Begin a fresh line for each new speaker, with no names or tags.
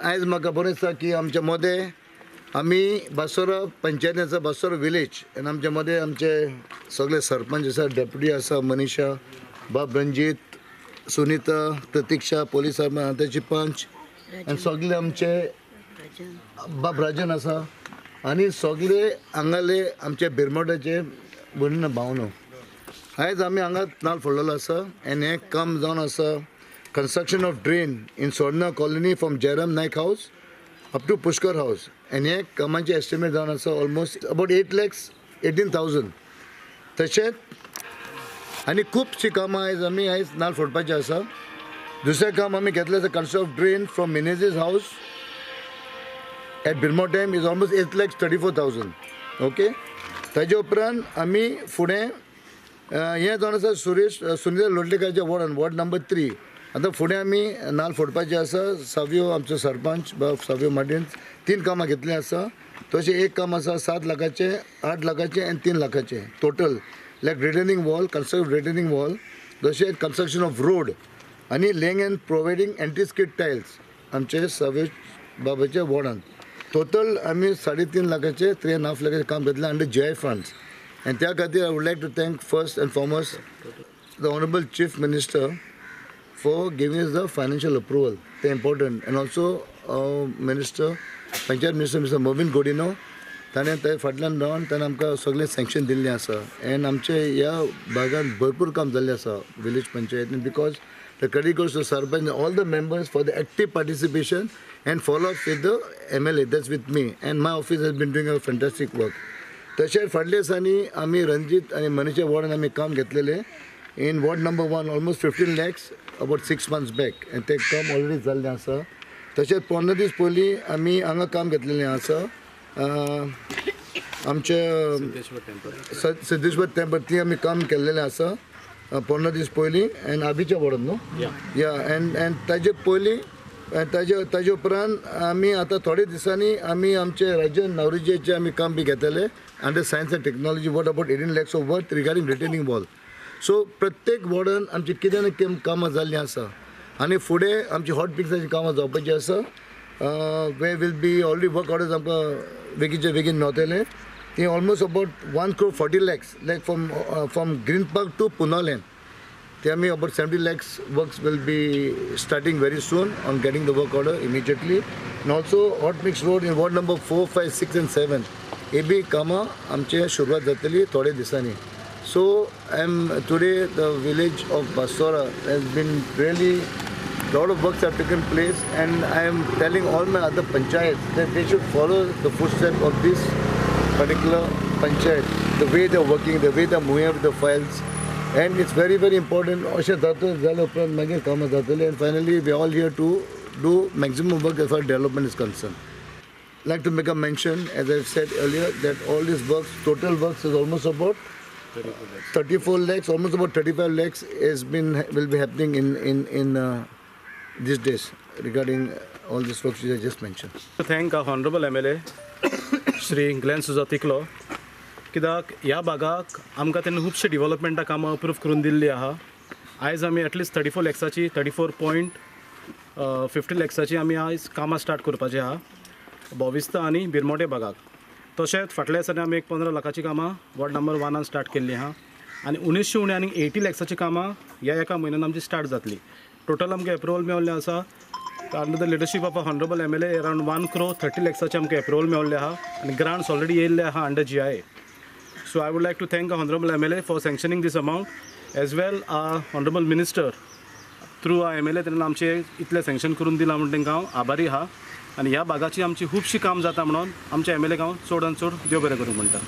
आयज म्हाका बरें दिसता की आमच्या मदें आमी बासोरा पंचायतीचो बासोरा विलेज आनी आमच्या मदें आमचे सगळे सरपंच आसा, डेप्युटी आसा, मनीषा, बाब रंजीत, सुनीता, प्रतिक्षा, पोलीस ताची पंच आनी सगळे आमचे बाब राजन आसा आनी सगळे हांगाले आमचे बिरमोटाचे भयण भावनो. आयज आमी हांगा नाल फोडलेलो आसा आनी हें काम जावन आसा construction of drain in Sorna colony from Jairam Naik house up to Pushkar house. आनी हें कामाचें एस्टिमेट जावन आसा ऑलमोस्ट अबावट 8,18,000. तशेंच आनी खुबशीं कामां आयज आमी आयज नाल फोडपाचें आसा. दुसरें काम आमी घेतलें आसा construction of drain from Menezes house at Birmottem is almost 8,34,000. Okay, ताजे उपरांत आमी फुडें हें जावन आसा सुरेश सुनीता लोटलेकाराच्या वॉर्डान, वॉर्ड नंबर 3. आतां फुडें आमी नाल फोडपाचें आसा. सावयो आमचो सरपंच बाब सावयो मार्टिन्स 3 कामां घेतलीं आसा. तशें एक काम आसा 7 लाखाचें, 8 लाखाचें आनी 3 लाखाचें total, like retaining wall, construction retaining wall, तशें कन्स्ट्रक्शन ऑफ रोड आनी laying and providing anti skid tiles आमचे सावयो बाबाच्या वॉर्डान. टोटल आमी 3.5 लाखाचे, 3.5 लाखाचें काम घेतलें अंडर GI funds. आनी त्या खातीर I would like to thank first and foremost the honourable chief minister for giving us the financial approval, ते important. And also minister, panchayat minister mister Mauvin Godinho, ताणें ते फाटल्यान रावन ताणें आमकां सगळें सँक्शन दिल्लें आसा. आनी आमचे ह्या भागान भरपूर काम जाल्लें आसा विलेज पंचायतीन, because the credit goes to sarpanch all the members for the active participation and follow up with the MLA, that's with me and my office has been doing a fantastic work. तशेंच फाटल्या दिसांनी आमी रंजीत आनी मनीषा वॉर्डान आमी काम घेतलेलें in ward number 1 almost 15 lakhs about 6 months back आनी तें काम ऑलरेडी जाल्लें आसा. तशेंच 15 दीस पयलीं आमी हांगा काम घेतलेलें आसा आमच्या सिद्धेश्वर टेम्पल, ती आमी काम केल्लेलें आसा 15 दीस पयलीं आनी आबीच्या वॉर्डान न्हू या. एंड एंड ताजे पयलीं ताजे उपरांत आमी आतां थोडे दिसांनी आमी आमचे राजन नावरीचें आमी काम बी घेतले under science and technology worth about 18 lakhs of worth regarding retaining wall. So प्रत्येक वॉर्डान आमची कितें ना कितें कामां जाल्लीं आसा आनी फुडें आमची हॉट मिक्साची कामां जावपाची आसा. Way will be already work orders आमकां बेगीनच्या बेगीन मेवतले. ती almost about 1 crore 40 lakhs, like from Green Park to Punalem ते आमी about 70 lakhs works will be starting very soon on getting the work order immediately. And also hot mix road in ward number 4, 5, 6 and 7 हे बी कामां आमचे सुरवात जातली थोडे दिसांनी. So I am today the village of Basora has been really lot of works have taken place and I am telling all my other panchayats that they should follow the footsteps of this particular panchayat, the way they are working, the way they are moving up the files, and it's very very important. अशें जाता जाल्या उपरांत मागीर कामां जातलीं. And finally we all here to do maximum work as far development is concern. Like to make a mention, as I said earlier, that all these works, total works is almost about 34 lakhs, almost about 35 lakhs has been will be happening in these days regarding all these works which I just mentioned.
Thank our honourable MLA Shri Glenn Souza Tiklo, कित्याक ह्या भागाक आमकां तेन्ना खुबशे डिवलपमेंटा कामां approve करून दिल्ली आहा. आयज आमी एटलिस्ट 34 लॅक्साची, 34.50 लॅक्साची आमी आयज कामां स्टार्ट करपाची आहा बोविस्ता आनी बिरमोटे भागाक. तशेंच फाटल्या दिसांनी आमी एक 15 लाखाची कामां वॉर्ड नंबर 1 स्टार्ट केल्ली आहा आनी उणीसशे उणे आनी 80 लॅक्साची कामां ह्या एका म्हयन्यान आमची स्टार्ट जातली. टोटल आमकां एप्रुवल मेवल्लें आसा under the leadership of honourable MLA around 1 crore 30 लॅक्साचें आमकां एप्रुवल मेवल्लें आहा आनी ग्रांट्स ऑलरेडी येयल्ले आहा under GIA. So I would like to thank honourable MLA for sanctioning this amount, as well honourable minister through MLA तेन्ना आमचें इतलें sanction करून दिलां म्हूण तांकां हांव आभारी आहा. आनी ह्या भागाची आमची खुबशी काम जाता म्हणून आमच्या MLA हांव चड आनी चड देव बरें करूं म्हणटा.